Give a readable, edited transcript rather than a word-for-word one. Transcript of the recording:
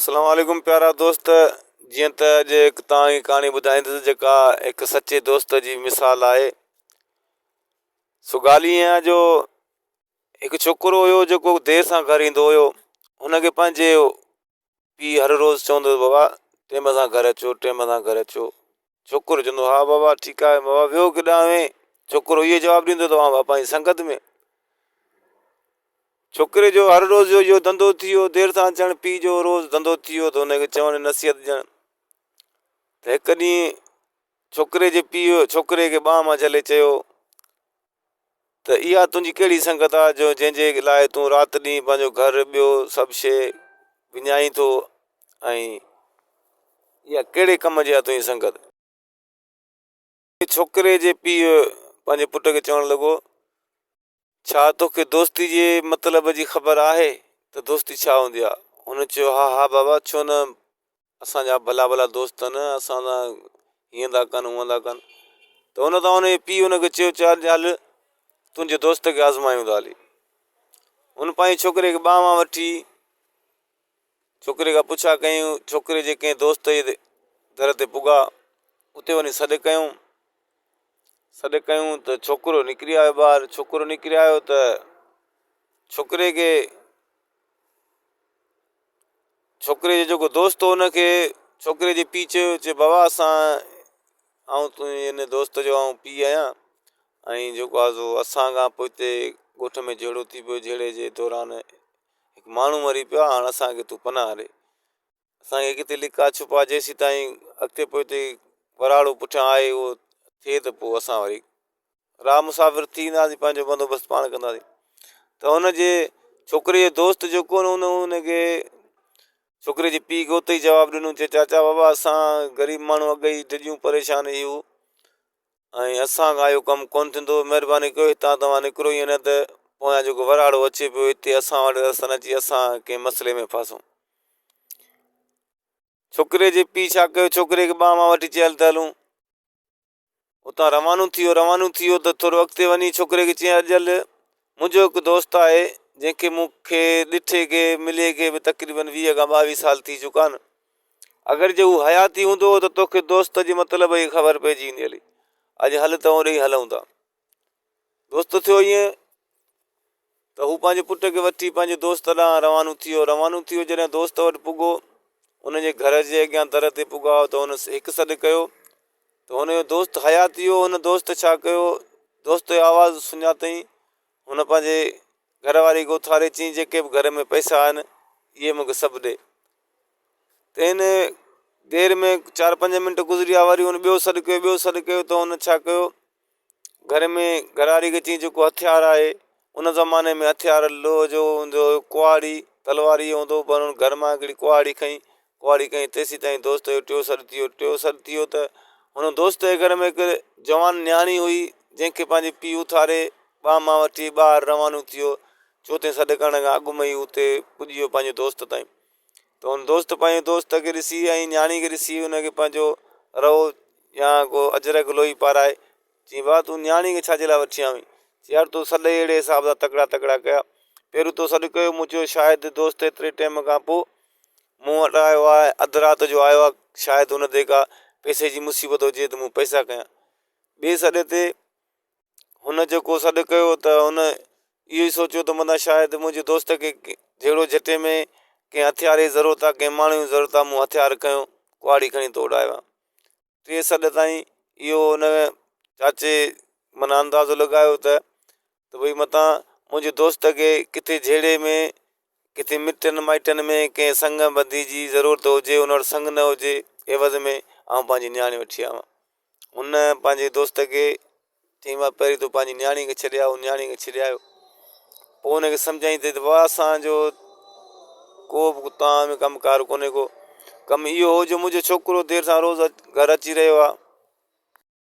السلام عليڪم پيارا دوست جيئن ته اڄ هڪ توهان کي ڪهاڻي ٻڌائيندس جيڪا هڪ سچي دوست جي مثال آهي سو ڳالهه ائين آهي جو هڪ ڇوڪرو هيو جيڪو دير سان گهر ايندو هيو هن کي پنهنجي پيء هر روز چوندو هو بابا ٽيم سان گهر اچو ٽيم سان گهر اچو ڇوڪرو چوندو ها بابا ٺيڪ آهي بابا ويو ڪيڏانهن وئين ڇوڪرو اهو جواب ڏيندو ته مان بابا جي سنگت ۾ ڇوڪري جو هر روز جو اهو ڌنڌو ٿي ويو دير سان اچڻ پيء جو روز ڌنڌو ٿي ويو ته هن کي چوڻ نصيحت ڏيڻ ته هڪ ڏينهن ڇوڪري جي پيء ڇوڪري کي ٻانهن مان جهلي چيو ته اها تنهنجي ڪهڙي سنگت آهي جو جنهن جي لاء تون رات ڏينهن پنهنجو گهر ٻيو سڀ شيء وڃائين ٿو ۽ اها ڪهڙي ڪم جي آهي تنهنجي سنگت؟ ڇوڪري جي پيء پنهنجي پٽ کي چوڻ لڳو، ڇا توکي دوستي جي مطلب جي خبر آهي ته دوستي ڇا هوندي آهي؟ هن چيو، ها ها بابا ڇو نه اسان جا ڀلا ڀلا دوست آهن اسان سان هيئن ٿا ڪن هونئن ٿا ڪن ته ان تان هن جي پيء هن کي چيو چال هل تنهنجي دوست کي آزمايون ٿا هلي هن پنهنجي ڇوڪري کي ٻانهن مان وٺي ڇوڪري کان پڇا ڪيائين، ڇوڪري جي ڪنهن دوست جي در تي پڳا، اتي وڃي سڏ ڪيائون، سڏ ڪيائون ته ڇوڪرو نڪري آيو ٻاهر، ڇوڪرو نڪري آيو ته ڇوڪري کي ڇوڪري جو جيڪو دوست هو ان کي ڇوڪري جي پيء چيو چي بابا اسان آئون تنهنجي ان دوست جو آئون پيء آهيان ۽ جيڪو آهي سو اسان کان پوئتي ڳوٺ ۾ جهيڙو ٿي پيو جهيڙي جي دوران هڪ ماڻهو مري پيو آهي هاڻ اسان کي تون پناهه ڏي اسان کي ڪٿي لڪا ڇپا جيسين تائين اڳتي پوئتي وراڙو پٺيان آهي اهو ٿئي ته پوء اسان وري راهه مسافر ٿي وينداسين پنهنجو بندوبست پاڻ ڪنداسين ته هن جي ڇوڪري جو دوست جيڪو هن ان کي ڇوڪري جي پيء کي اتي ئي جواب ڏنو چي چاچا بابا اسان غريب ماڻهو اڳ ئي ڊڄون پريشان آهيون ۽ اسان کان اهو ڪم ڪونه ٿيندو، مهرباني ڪيو هتان توهان نڪرو ائين نه ته پويان جيڪو وراڙو اچي پيو هتي اسان وٽ رستن اچي اسان ڪنهن مسئلي ۾ ڦاسون. ڇوڪري جي پيء ڇا ڪيو ڇوڪري کي ٻانهن مان وٺي چيل هل ته هلون. اتان روانو ٿي ويو روانو ٿي ويو ته ٿورو اڳتي وڃي ڇوڪري کي چيائين اڄ هل منهنجو هڪ دوست آهي جنهن کي مون کي ڏٺي کي ملي کي به تقريبن ويهه کان ٻاويهه سال ٿي چڪا آهن. اگر جي هو حياتي هوندو هو ته توکي دوست جي مطلب جي خبر پئجي ويندي هلي. اڄ هل ته اوڏي هلون ٿا. دوست ٿيو ائين ته هو پنهنجي پٽ کي وٺي پنهنجي دوست ڏانهن روانو ٿي ويو. روانو ٿي ويو جڏهن دوست وٽ پڳو ان جي گهر جي اڳيان در تي پڳا ته هن هڪ سڏ ڪيو ته هن جو دوست حياتي هو هن دوست ڇا ڪيو دوست جو آواز سڃاتئين هن پنهنجي گهر واري کي اٿاري چيائين جيڪي به گهر ۾ پئسا آهن اهي مون کي سڀ ڏي. تنهن دير ۾ چار پنج منٽ گذري ويا وري هن ٻيو سڏ ڪيو ٻيو سڏ ڪيو ته هن ڇا ڪيو گهر ۾ گهرواري کي چيائين جيڪو هٿيار آهي ان زماني ۾ هٿيار لوهه جو هوندو هو ڪهاڙي تلوار اهو هوندو هو پر هن گهر مان هڪڙي ڪهاڙي کنئي ڪهاڙي کنئي تيسين تائين دوست جو ٽيون سڏ ٿي ويو ٽيون سڏ ٿي ويو ته هن دوست جي گهر ۾ هڪ جوان نياڻي هئي جنهن کي پنهنجي پيء اٿاري ٻانهن مان وٺي ٻاهر روانو ٿي ويو چوٿين سڏ ڪرڻ کان اڳ ۾ ئي اتي پڄي ويو پنهنجي دوست تائين ته هن دوست پنهنجي دوست کي ڏسي ۽ نياڻي کي ڏسي ان کي پنهنجو رئو يا ڪو اجرڪ لوئي پارائي چيائين ڀاء تون نياڻي کي ڇا جي لاء وٺي آيو آهين چي يار تو سڏ اهڙي حساب سان تڪڙا تڪڙا ڪيا پهريون تو سڏ ڪيو مون چيو شايد دوست ايتري ٽيم کان پوء مون وٽ آيو آهي اڌ رات جو آيو آهي شايد ان تي ڪا پئسي جي مصيبت هجي ته مون پئسا کنيا ٻئي سڏ تي هن جيڪو سڏ ڪيو ته هن اهو ئي سوچيو ته متان شايد منهنجي دوست کي جهيڙو جهٽي ۾ ڪنهن هٿيار جي ضرورت آهي ڪنهن ماڻهو جي ضرورت آهي مون هٿيار کنيو ڪهاڙي کڻي ڊوڙ آيو آهيان ٽي سڏ تائين اهو هن چاچي معنيٰ اندازو لڳايو ته ته ڀئي متان منهنجي دوست کي ڪٿي جهيڙي ۾ ڪٿي مٽن مائٽن ۾ ڪنهن سڱ بندي جي ضرورت هجي ان وٽ سڱ نه هجي عيوض ۾ آئون پنهنجي نياڻي وٺي آيو آهيان هن پنهنجي دوست کي چيائين مان پهرين تون پنهنجي نياڻي کي ڇڏي آ هو نياڻي کي ڇڏي آيو پوء هن کي سمجهائين ته بابا اسانجو ڪو به توهان ۾ ڪم ڪار ڪونهي ڪو ڪم اهو هو جو منهنجو ڇوڪرو دير سان روز گهر اچي رهيو آهي.